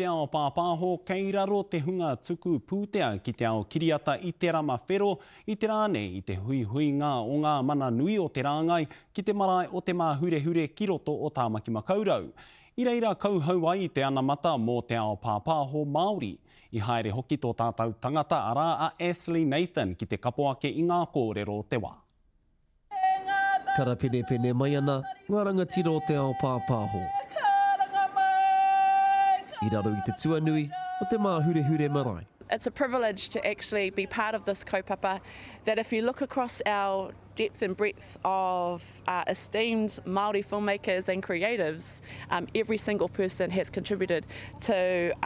te ao pāpāho, kei raro te hunga tuku pūtea ki te ao kiriata i te rama whero, i te rā nei i te huihuinga o ngā mana nui o te rāngai ki te marae o Te Māhurehure ki roto o Tāmaki Makaurau. I reira kauhau ai te anamata mō te ao pāpāho Māori. I haere hoki tō tātou tangata arā a Astley Nathan ki te kapo ake i ngā kōrero o te wā. Karapenepene mai ana ngā rangatira o te ao pāpāho. I raro i te tuanui o Te Māhurehure Marae. It's a privilege to actually be part of this kaupapa that if you look across our depth and breadth of esteemed Māori filmmakers and creatives, every single person has contributed to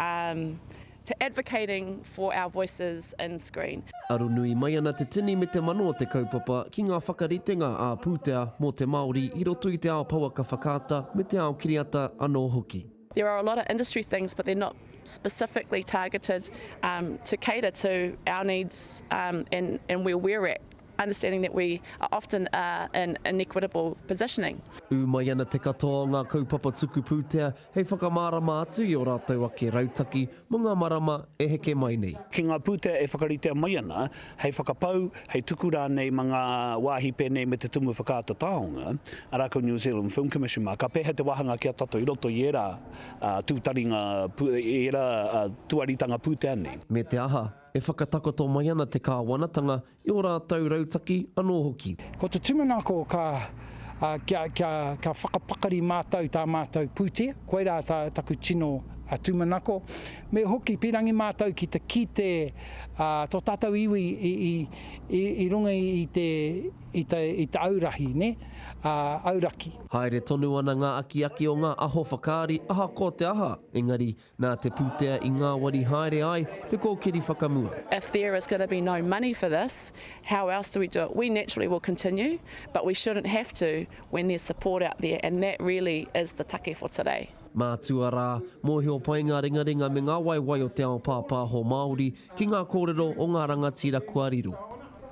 to advocating for our voices in screen. Aronui mai ana te tini me te mano o te kaupapa ki ngā whakaritenga ā-pūtea mō te Māori i roto i te ao pouaka whakaata me te ao kiriata anō hoki. There are a lot of industry things but they're not specifically targeted to cater to our needs and where we're at, understanding that we are often in inequitable positioning. Ū mai ana te katoa o ngā kaupapa tuku pūtea hei whakamārama atu i ō rātou ake rautaki mō ngā marama e heke mai nei. Ki ngā pūtea e whakaritea mai ana hei whakapau, hei tuku rānei mā ngā wāhi pēnei me te Tumu Whakaata Taonga, arā ko New Zealand Film Commission mā, ka pēhea te wāhanga ki a tātou i roto i ērā tūtaringa, i ērā tuaritanga pūtea nei. Me te aha, e whakatakoto mai ana te kāwanatanga i ō rātou rautaki anō hoki. Ko te tūmanako ka, kia, kia, kia whakapakari mātou tā mātou pūtea, koirā tā, taku tino tūmanako. Me hoki pīrangi mātou ki te kite tō tātou iwi i, i, i, i runga i te, i te, i te aurahi, nē, auraki. Haere tonu ana ngā akiaki o ngā aho whakaari ahakoa te aha, engari Nā te pūtea i ngāwari haere ai te kōkiri whakamua. If there is gonna be no money for this, how else do we do it? We naturally will continue, but we shouldn't have to when there's support out there and that really is the take for today. Mātua rā, mōhio pai ngā ringaringa me ngā waewae o te ao pāpāho Māori ki ngā kōrero o ngā rangatira kua riro.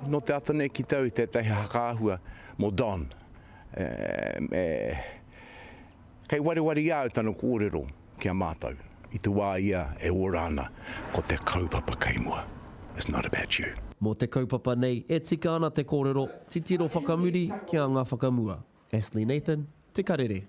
Nō te ata nei ki tau i tētahi hakaahua mō Don. Kei wareware i a au tana kōrero. Ki a mātou, i te wā ia e ora ana, ko te kaupapa kei mua. It's not about you. Mō te kaupapa nei, e tika ana te kōrero, titiro whakamuri kia anga whakamua. Astley Nathan, Te Karere.